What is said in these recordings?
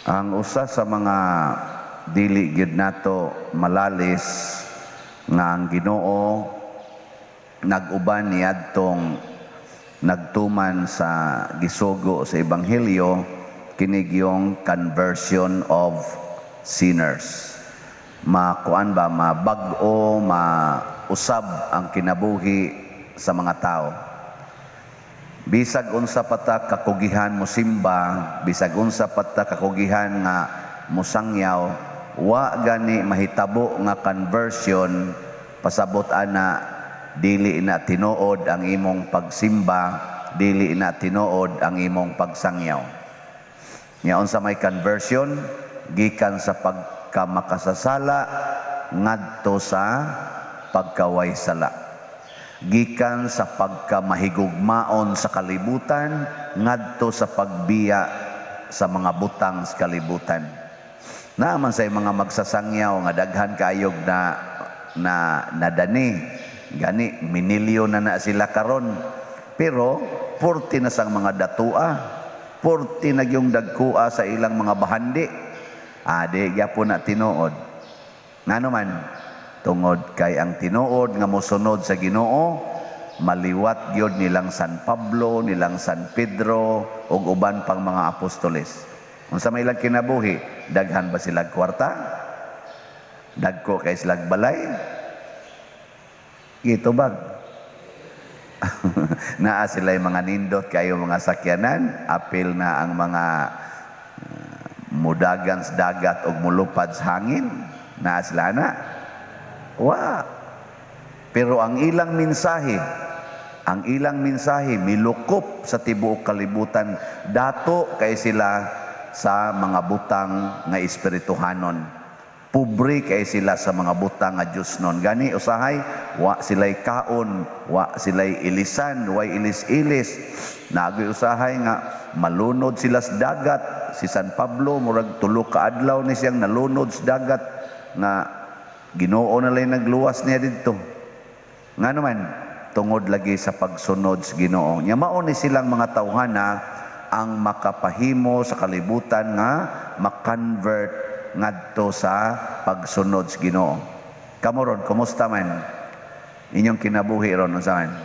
Ang usa sa mga dili gyud nato malalis nga ang Ginoo nag-uban niadtong nagtuman sa gisugo sa ebanghelyo, kini gyung conversion of sinners. Makuan ba, mabag-o, mausab ang kinabuhi sa mga tao. Bisag unsa pa ta kakugihan mo simba, bisag unsa pa ta kakugihan nga mosangyaw, wa gani mahitabo nga conversion pasabot ana dili na tinuod ang imong pagsimba, dili na tinuod ang imong pagsangyaw. Nya unsa may conversion? Gikan sa pagkamakasasala ngadto sa pagkaway sala. Gikan sa pagkamahigugmaon sa kalibutan ngadto sa pagbiya sa mga butang sa kalibutan. Naa man say mga magsasangyaw nga daghan kayog na na nadani. Gani minilyon na na sila karon. Pero purti na sang mga datua. Purti na yung dagkua sa ilang mga bahandi. Ah, di gyapon na tinuod. Ngano man? Tungod kay ang tinuod nga mosunod sa Ginoo, maliwat gyud nilang San Pablo, nilang San Pedro ug uban pang mga apostoles. Unsa may ilang kinabuhi? Daghan ba sila kwarta? Dagko kay sila balay? Gitubag. Naa sila mga nindot kayo mga sakyanan, apil na ang mga mudagan sa dagat ug mulupad sa hangin. Naa sila na? Wa. Pero ang ilang mensahe milukop sa tibuok kalibutan. Dato kay sila sa mga butang nga espirituhanon. Pobre kay sila sa mga butang nga Diyosnon. Gani usahay wa sila'y kaon, wa sila'y ilisan, way ilis-ilis. Nagoy usahay nga malunod sila sa dagat. Si San Pablo, murag 3 ka adlaw ni siyang nalunod sa dagat nga Ginoo na lang nagluwas niya didto. Nga naman, tungod lagi sa pagsunod sa Ginoo. Nya mao ni silang mga tawhana ang makapahimo sa kalibutan nga ma-convert ngadto sa pagsunod sa Ginoo. Kamo ron, kumusta man? Inyong kinabuhi ron, unsa man?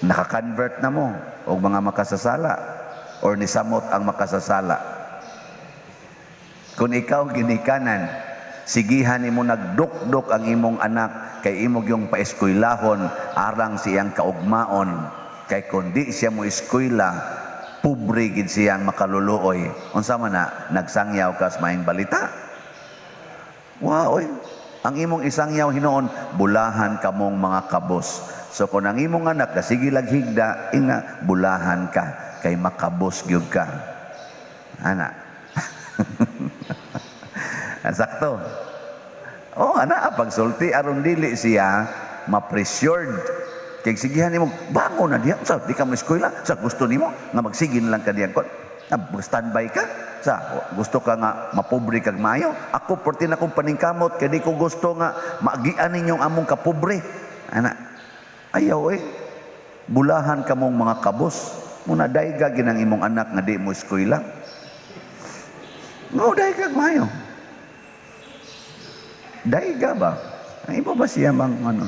Naka-convert na mo og mga makasasala or nisamot ang makasasala? Kung ikaw ginikanan, sigihan nimo nagdukdok ang imong anak kay imo yung paeskwelahon arang siyang kaugmaon, kay kun di siya mo eskwela, pobre gid siyang makaluluoy. Unsa man na, nagsangyaw ka sa maayong balita? Wa oy. Ang imong isangyaw hinuon, "Bulahan kamong mga kabos." So kung ang imong anak kasige lag higda, ingna, "Bulahan ka kay makabos gyud ka." Ana. Sakto. Oh, ana pagsulti aron dili siya ma-pressured. Kay sigihan nimo, bangon na diha sa di ka mo eskwela, sa gusto nimo nga magsige na lang ka diyan kon. Standby ka. Sa gusto ka nga mapobre kag maayo. Ako perti na kong paningkamot kay di ko gusto nga maagian ninyong among kapobre. Ana. Ayaw eh. "Bulahan kamong mga kabos." Muna dayga ginang imong anak nga di mo eskwela. No, dayga maayo. Dayga ba? Ang iba ba siya mang ano?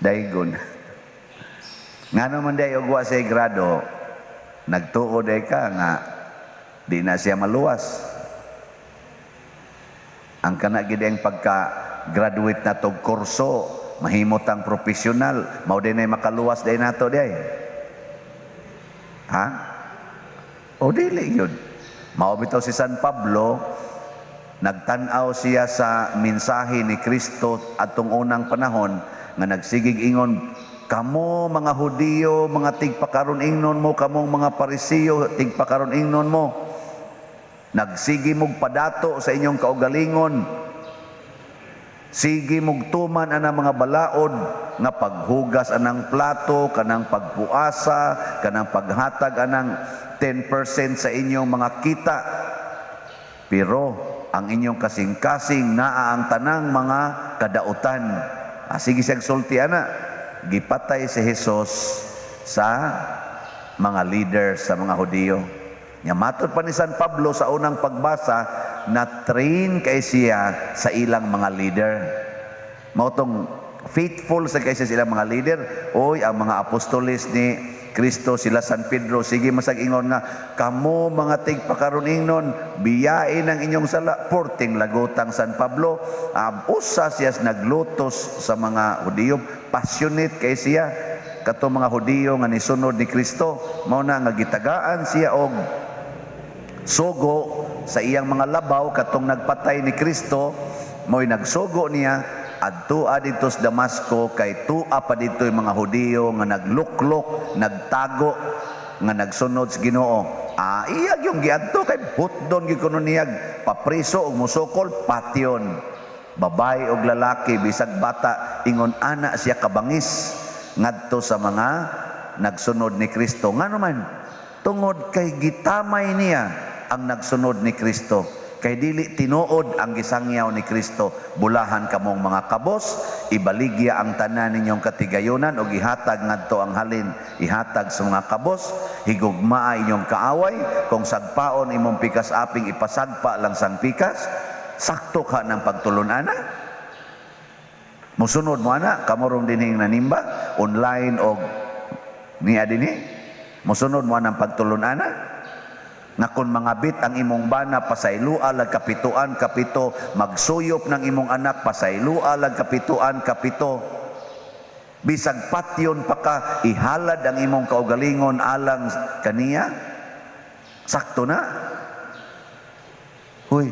Daygon. Nga naman day og wa say grado, nagtuo day ka nga di na siya maluwas. Ang kana gid ang pagka graduate na tog kurso, mahimot ang profesional, mao din ay makaluwas day nato day. Ha? O dili yun. Mao bitaw si San Pablo, nagtan-aw siya sa mensahe ni Kristo atong unang panahon nga nagsigig ingon, "Kamo mga Hudiyo, mga tigpakaron ingnon mo, kamong mga Parisiyo, tigpakaron ingnon mo. Nagsige mog padato sa inyong kaugalingon. Sige mog tuman anang mga balaod nga paghugas anang plato, kanang pagpuasa, kanang paghatag anang 10% sa inyong mga kita. Pero ang inyong kasing-kasing naa ang tanang mga kadautan." Ah, sige siyang sulti ana. Gipatay si Jesus sa mga leaders sa mga Hudiyo. Nya matod pa ni San Pablo sa unang pagbasa, na train kay siya sa ilang mga leader. Mao tong faithful sa kay siya sa ilang mga leader. Oy, ang mga apostoles ni Kristo, sila San Pedro, sige masag ingon nga, "Kamo mga tigpakaron ingnon, biyain ang inyong sala." Porting lagutang San Pablo, usa siya sa naglutos sa mga Hudiyo, passionate kay siya kato mga Hudiyo nga nisunod ni Kristo. Mao na nga gitagaan siya og sugo sa iyang mga labaw katong nagpatay ni Kristo, mo'y nagsugo niya adtua didto sa Damasco kay tua pa didto yung mga Hudiyo nga nagluklok, nagtago nga nagsunod sa Ginoo. Ah, iyag yung giadto kay hutdon gyud kuno niyag papriso og musukol, patyon. Babae og lalaki, bisag bata, ingon ana siya kabangis ngadto sa mga nagsunod ni Kristo. Ngano man? Tungod kay gitamay niya ang nagsunod ni Kristo. Kay dili tinuod ang gisangyaw ni Kristo. "Bulahan kamong mga kabos, ibaligya ang tanan ninyong katigayunan o ihatag ngadto ang halin, ihatag sa mga kabos, higugmaa inyong kaaway, kung sagpaon imong pikas aping, ipasagpa lang sang pikas." Sakto ka ng pagtulun-ana. Musunod mo ana, kamurong dinhing nanimba, online o niya dinhi. Musunod mo anang pagtulun-ana nga kung mangabit ang imong bana, pasaylua lag kapituan kapito, magsuyop ng imong anak, pasaylua lag kapituan kapito, bisag patyon pa ka, ihalad ang imong kaugalingon alang kaniya? Sakto na? Huy.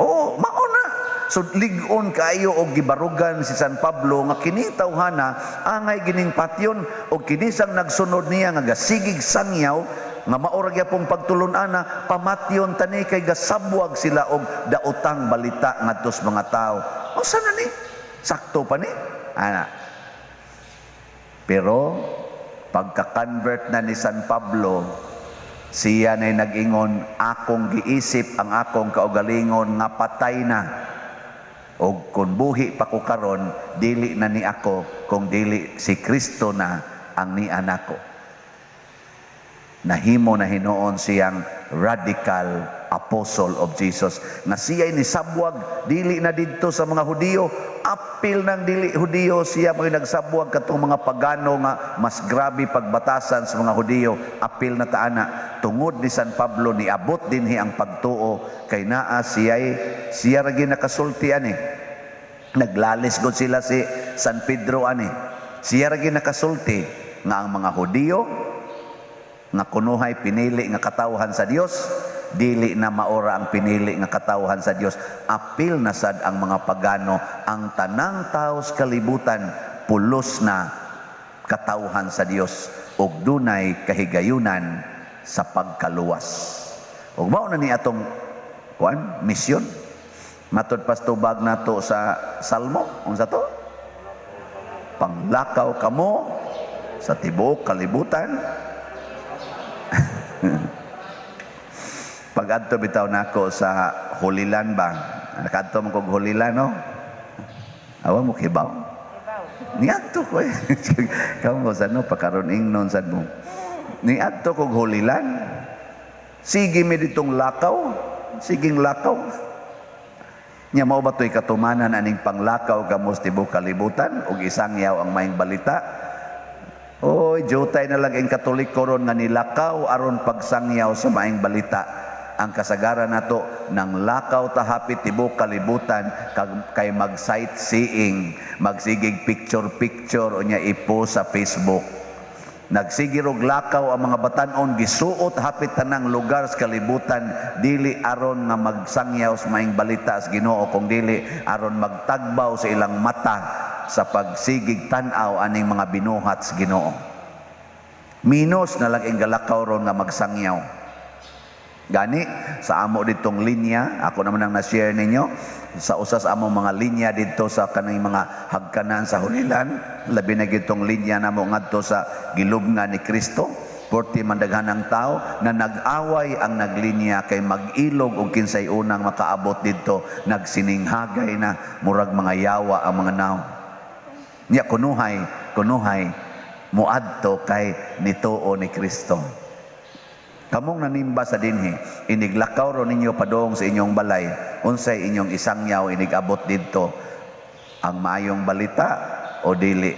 Oh, mao na. So lig-on kaayo og gibarugan si San Pablo nga kini tawhana angay gining patyon og kinisang nagsunod niya nga gasigig sangyaw nga mao ra gyapong pagtulon-ana, pamatyon tani kay gasabwag sila og daotang balita ngadto sa mga tao. Unsa na ni? Sakto pa ni? Ana. Pero pagka-convert na ni San Pablo, siya na'y nag-ingon, "Akong giisip ang akong kaugalingon nga patay na. O kung buhi pa ko karon, dili na ni ako, kung dili si Kristo na ang ni nako." Nahimo na hinuon siyang radical apostle of Jesus. Nga siya'y nisabwag, dili na didto sa mga Hudiyo, apil ng dili Hudiyo, siya mo'y nagsabwag katong mga pagano nga mas grabe pagbatasan sa mga Hudiyo, apil na taana. Tungod ni San Pablo, niabot dinhi ang pagtuo kay naa siya'y siya ra nakasulti ani. Naglalis gud sila si San Pedro ani. Siya ra nakasulti nga ang mga Hudiyo nga kunuhay pinili nga katawhan sa Dios, dili na maora ang pinili nga katawhan sa Dios, apil na sad ang mga pagano, ang tanang tawo sa kalibutan pulos na katawhan sa Dios ug dunay kahigayunan sa pagkaluwas. Ug mao na ni atong kuan, misyon. Matod pas tubag nato sa Salmo, unsa to? "Panglakaw kamo sa tibuok kalibutan." Pag-adto bitaw nako sa Holy Land ba? Nakadto man kog Holy Land, no? Awa mo kibaw. Niadto ko eh. Kamo sa no pakaron ingnon sad mo. Niadto kog Holy Land. Sige mi ditong lakaw, siging lakaw. Nya mao ba to'y katumanan aning "Panglakaw kamo sa tibuok kalibutan ug isangyaw ang maayong balita"? Oy, jutay na lang ang Katoliko ron nga nilakaw aron pagsangyaw sa maayong balita. Ang kasagaran nato nang lakaw ta hapit tibuok kalibutan kay mag sightseeing, magsigig picture picture unya ipo sa Facebook. Nagsige rog lakaw ang mga batan-on, gisuot hapit tanang lugar sa kalibutan, dili aron nga magsangyaw sa maayong balita sa Ginoo, kung dili aron magtagbaw sa ilang mata sa pagsigig tan-aw aning mga binuhat sa Ginoo. Minos na lang ang galakaw ron nga magsangyaw. Gani, sa amo ditong linya, ako naman ang na-share ninyo, sa usas among mga linya dito sa kanang mga hagkanan sa Holy Land, labi na gitong linya namo ngadto sa gilubngan ni Kristo, porti mandaghan ang tao na nag-away ang naglinya kay mag-ilog og kinsay unang makaabot didto, nagsininghagay na murag mga yawa ang mga naw. Nya kunuhay, kunuhay muadto kay nituo ni Kristo. Kamong nanimba sa dinhi, iniglakaw ro ninyo padong sa inyong balay, unsay inyong isangyaw inigabot didto? Ang maayong balita o dili?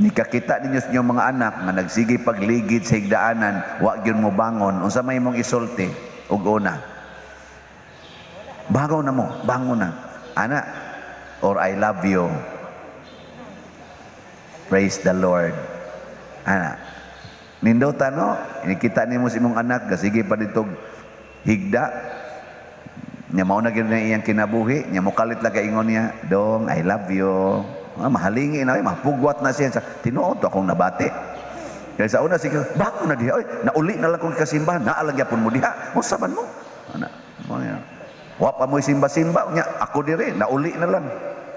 Nikakita ninyo sa inyong mga anak nga nagsige pagligid sa higdaanan, wa gyud mo bangon, unsa may imong isulti ug una? "Bangon na mo, bangon na." Ana or "I love you. Praise the Lord." Ana. Nindota, no? Inikita nimo sa imong anak gasige pa dito higda. Nya mao na gyud na iyang kinabuhi, nya mokalit lang kay ingon niya, "Dong, I love you." Ah, mahalingi na, mapugwat na siya. Sa tinuod to akong nabati. Kaya sa una, sige, bangon na diha. Oy, nauli na lang kong kasimbahan, naa lang gyapon mo diha. Unsa man mo? Ana, mo niya. Wa pa mo simba-simba nya, ako dire, nauli na lang.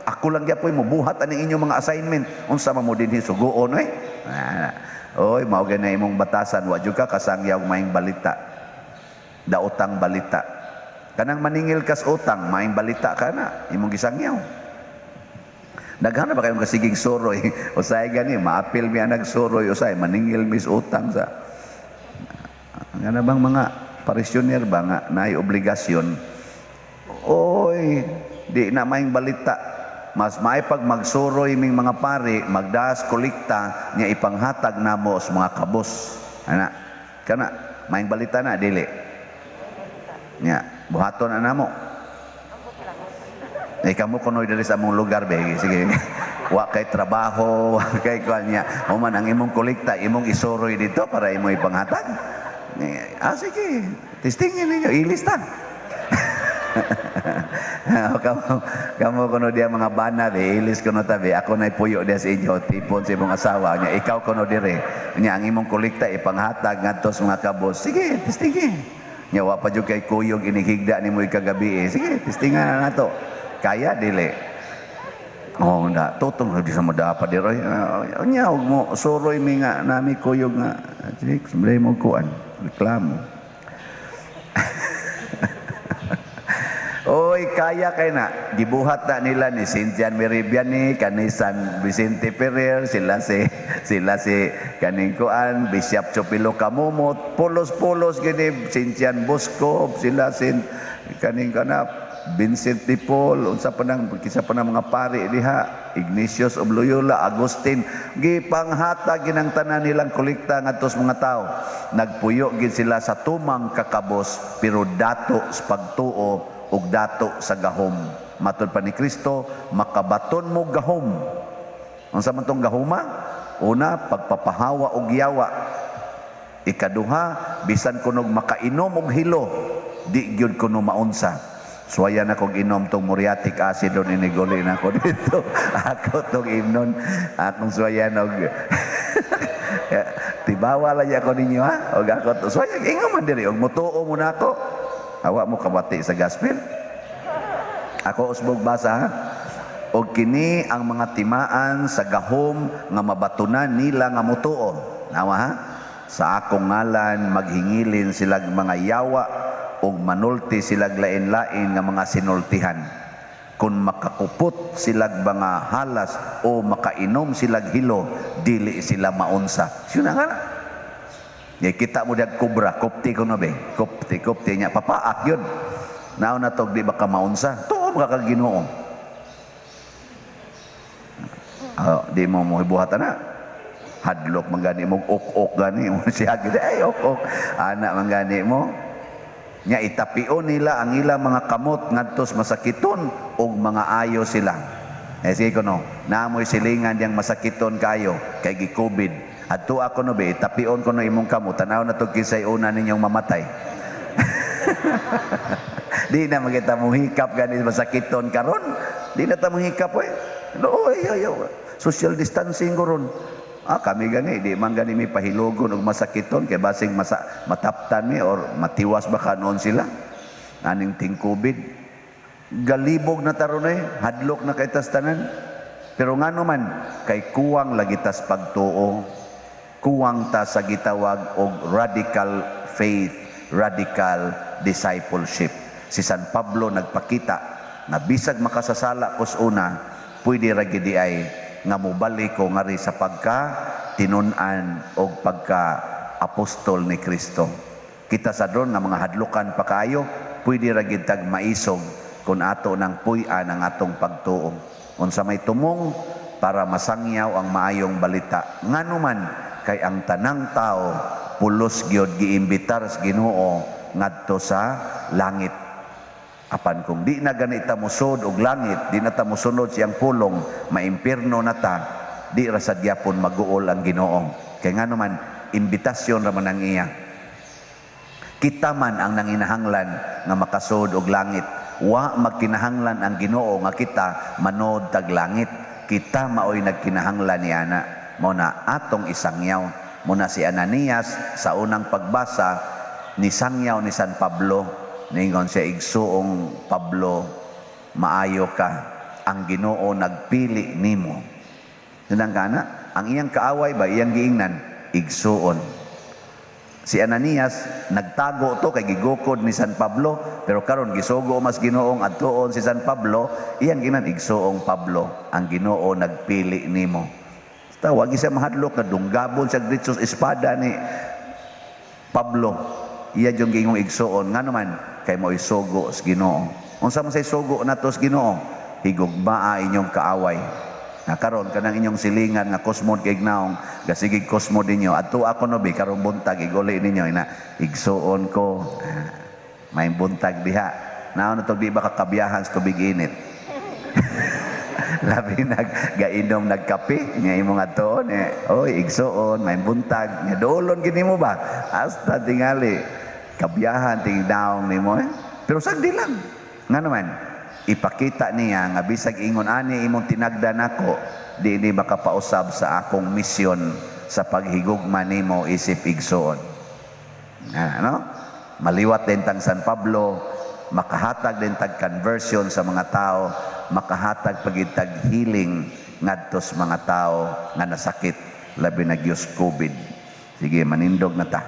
Ako lang gyapon mo buhat ani inyong mga assignment. Unsa man mo dinhi suguon oy? Ana. Oy, mao gani imong batasan, wa jud ka kasangyaw maayong balita. Daotang balita. Kanang maningil kas utang, maayong balita ka na, imong gisangyaw. Daghan na ba kayong kasigig suroy? Usay gani, maapil mi ang nagsuroy, usay, maningil mis utang sa. Nga na bang mga parisyoner ba nga naay obligasyon? Oy, di na maayong balita. Mas maay pag magsuroy ming mga pari, magdas kolekta nya ipanghatag namo sa mga kabos. Ana, kana maayong balita na dili? Nya, buhaton na namo. Eh, kamo kunoy diri sa among lugar be. Sige. Wa kay trabaho, wa kay kuan niya. Human ang imong kolekta, imong isuroy dito para imo ipanghatag. Eh, ah, sige. Testingin ninyo, ilista. Kamo kuno diya mga bana be, ilis kuno tabi. Ako na'y puyo diya sa inyo, tipon sa imong asawa nya. Ikaw kuno dire. Nya ang imong kolekta ipanghatag ngadto sa mga kabos. Sige, testingin. Nya wa pa jud kay kuyog inighigda nimo kagabi eh. Sige, testingan na nato. Kaya dili? Oh, na tutong di sa mo dapat di roy. Nya og mo suroy mi nga nami kuyog nga. Sige, sumlay mo kuan, reklamo. Oy, kaya kay na. Gibuhat na nila ni Cynthia Meribian ni kani San Vicente Ferrer, sila si kaning kuan, Bishop Chopilo Kamumot, pulos-pulos gini Cynthia Bosco, sila si kaning kana Vincent de Paul, unsa pa nang kisa pa nang mga pari diha, Ignatius of Loyola, Agustin, gipanghatag ginang tanan nilang kolekta ngadto sa mga tao. Nagpuyo gid sila sa tumang kakabos pero dato sa pagtuo ug dato sa gahom. Matod pa ni Kristo, makabaton mo gahom. Unsa man tong gahuma? Una, pagpapahawa og yawa. Ikaduha, bisan kunog makainom og hilo, di gyud kuno maunsa. Suwayan ako inom tong muriatic acid doon iniguli na ako dito. Ako tong imnon. Akong suwayan og tibawa lang ako ninyo ha. Og ako to. Suwayan ingon man diri og mutuo mo na ako. Awa mo kabati sa gospel. Ako usbog basa ha. Og kini ang mga timaan sa gahom nga mabatunan nila nga mutuo. Nawa ha? Sa akong ngalan maghingilin silag mga yawa ug manulti silag lain-lain nga mga sinultihan. Kung makakupot silag mga halas o makainom silag hilo, dili sila maunsa. Siya na nga na. Ya, kita mo diag kubra, kupti ko no be. Kupti, kupti niya. Papaak yun. Naon na tog di ba ka maunsa? Tuo ba ka Ginoo? Oh, di mo mo hibuhatan na. Hadlok man gani mo ok-ok gani mo siya gid ay ok-ok. Ana man gani mo. Nya itapion nila ang ilang mga kamot ngadto sa masakiton ug mga ayo sila. Eh sige kuno, naamoy silingan diyang masakiton kayo kay gi-COVID. Adto ako no be, itapion ko no imong kamot, tanaw na to kinsay una ninyong mamatay. Di na magita mo hikap gani masakiton karon. Di na ta mo hikap oy. No, ay, ay, ay. Social distancing ko ron. Ah, kami gani, di man gani mi pahilogon og masakiton kay basing masa, mataptan mi or matiwas ba kanon sila. Aning ting COVID. Galibog na taron eh, hadlok na kay tas tanan. Pero ngano man kay kuwang lagi tas pagtuo. Kuwang ta sa gitawag og radical faith, radical discipleship. Si San Pablo nagpakita nga bisag makasasala kos una, pwede ra gid ay nga mobalik ko ngari sa pagka tinun-an og pagka apostol ni Kristo. Kita sa dron nga mga hadlukan pa kaayo, pwede ra gid tag maisog kung ato nang puy-an ang atong pagtuo. Unsa may tumong para masangyaw ang maayong balita? Ngano man kay ang tanang tao pulos gyud giimbitar sa Ginoo ngadto sa langit. Apan kung di na gani ta mosud og langit, di na ta mosunod siyang pulong, maimpirno na ta, di ra sad gyapon maguol ang Ginoo. Kay ngano man, imbitasyon ra man ang iya. Kita man ang nanginahanglan nga makasud og langit. Wa magkinahanglan ang Ginoo nga kita manod tag langit. Kita maoy nagkinahanglan niana. Mao na atong isangyaw. Mao na si Ananias sa unang pagbasa nisangyaw ni San Pablo. Ningon siya, "Igsuong Pablo, maayo ka. Ang Ginoo nagpili nimo." Sinang kana, ang iyang kaaway ba, iyang giingnan, igsuon. Si Ananias nagtago to kay gigukod ni San Pablo, pero karon gisugo mas Ginoong adtuon si San Pablo, iyang ginan, "Igsuong Pablo, ang Ginoo nagpili nimo." Tawag siya mahadlok nga dunggabon siya diretso sa espada ni Pablo. Iya yung gingong igsuon, ngano man kay mo isugo sa Ginoo. Unsa man say sugo nato sa Ginoo? Higugmaa inyong kaaway. Na karon kanang inyong silingan nga kusmod kay naong gasigig kusmod ninyo, adto ako no bi karong buntag, iguli ninyo ina, "Igsuon ko." Ah, may buntag diha. Naon na di ba kakabiyahan sa tubig init? Labi nag gainom nagkape nga imong adtoon eh. "Oy, igsuon, may buntag." Nga dolon gini mo ba? Hasta tingali kabiyahan ting daong nimo eh. Pero sagdi lang. Nga naman, ipakita niya nga bisag ingon ani imong tinagda nako, di ni makapausab sa akong misyon sa paghigugma nimo isip igsuon. Ano? Maliwat din tang San Pablo, makahatag din tag conversion sa mga tao, makahatag pagitag healing ngadto sa mga tao nga nasakit, labi na gyud COVID. Sige, manindog na ta.